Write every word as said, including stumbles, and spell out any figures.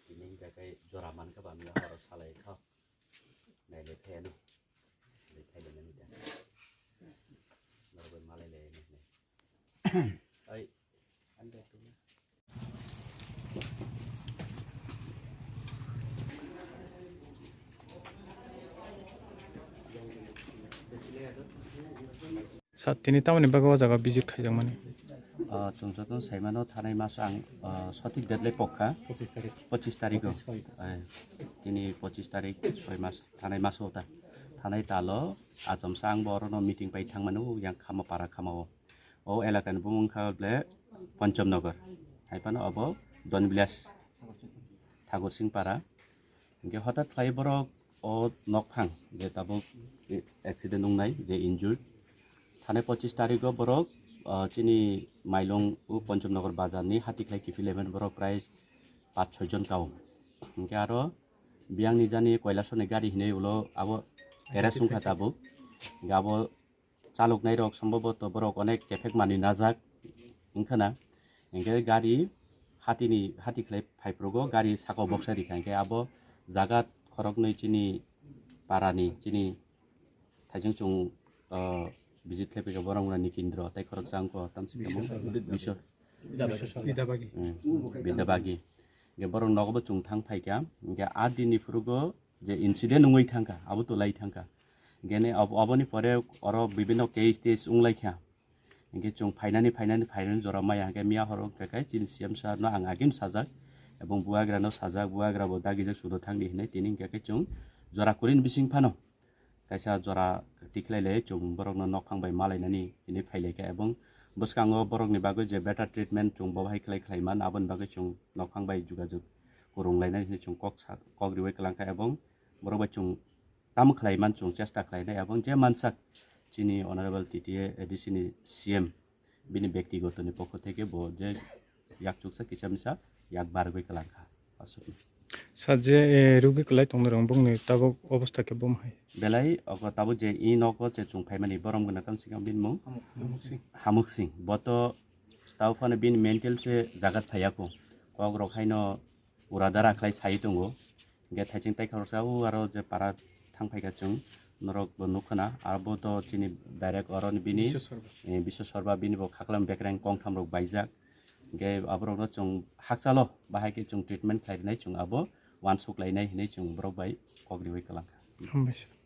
Tini hingka khe jora mankha ba mila horo salai kha. Nailai phai ano. Nailai phai lama ni da. Norok bai malai lai ano. Ai. Sir, tini tamoni bagwi o jaga visit khaijakmani? Ah, chwng jotono saimano, thanai maso ang, ah, sothik date lai pokha. Pochis tarik. Pochis tarik o. Pochis tarik. Eh, tini pochis tarik, soi mas, thanai maso ta. Thanai talo, achomsa ang bo orono meeting pai thangmano, yang khama para khama o. O elakani bumung kha ble Pancham Nagar. Hai phano obo Don Village, Thakur Singh Para. Hingke hothat khlai borok o nokphang je tabuk accident wngnai je injured. Thanai pochis tarikgo borok, ah, chini Mailung o Pancham Nagar bazar ni hati khlai kiphilaiman borok prai pach soi jon kao. Hingke aro biyang ni jani Koilasor ni gari hinui ulo abo arrest wngkha tabuk. Hingke abo chaloknai rok somboboto borok onek kephek manui najak wngkhana, hingke gari hatini, hati khlai phaiphrugo gari saka o boksa rikha, hingke abo jaga khoroknwi chini parani, chini thaising chwng, ah, visit khlai phai kha borok wngna Nikindro tei khoroksa wngkha tamsi Biswa. Biswa. Bidabagi. Hmm. Bidabagi. Hingke borok nogo bo chwng thang phaikha. Hingke a dinni phurugo je incident wngwi thangkha, abo to lai thangkha. Hingke ne ob-, oboni pore oro bibinno case tes wnglaikha. Hingke chwng phainani, phainani, phainani jora maya. Hingke miya horo hingke khe chini C M sir no ang agin sajak, ebong buagra no sajak, buagra bo dagijak sudo thangdi hinui tini hingke khe chwng jora kwrwini bising phano kaisa jora tikhlai lai chwng borokno nokphang bai malainani hinui phailaikha, ebong bwskango borokni bagwi je better treatment chwng bo hai khlai khlai man, aboni bagwi chwng nokphang bai jogajog kwrwng lainani hinui chwng kok sa, kok riwi kwlangkha, ebong borok bai chwng tamo khlai man chwng chesta khlainai, ebong je mansak chini Honorable T T A A D C ni C M bini bektiguto ni pokho theke bo je yak chuksa kisa misa yak bargwi kwlangkha. Aswk. Sir, je, eh, rugwi kwlai tongnai rok bongni tabuk obostha khe bom hai? Belai ogo tabuk je i nogo je chwng phaimani borom gwnang tamsika bini mung? Hamuk Singh. Hamuk Singh. Bo to tabuk phano bini mental se jagat phaiya kho. Kok rok haino ura dara khlai sai tongo. Hingke thaising tai khoroksa o aro je para thang phaikha chwng norok bo nukha na. Abo to chini direct oro ni bini, Biswa Sarma. Eh, Biswa Sarma bini bo khaklam bekreng kongtham rok baijak. Hingke aborokno chwng hakchalo bahai khe chwng treatment khlai rwnai, chwng abo uansuk lainai hinui chwng borok bai kok riwi kwlangkha. Hambai sir.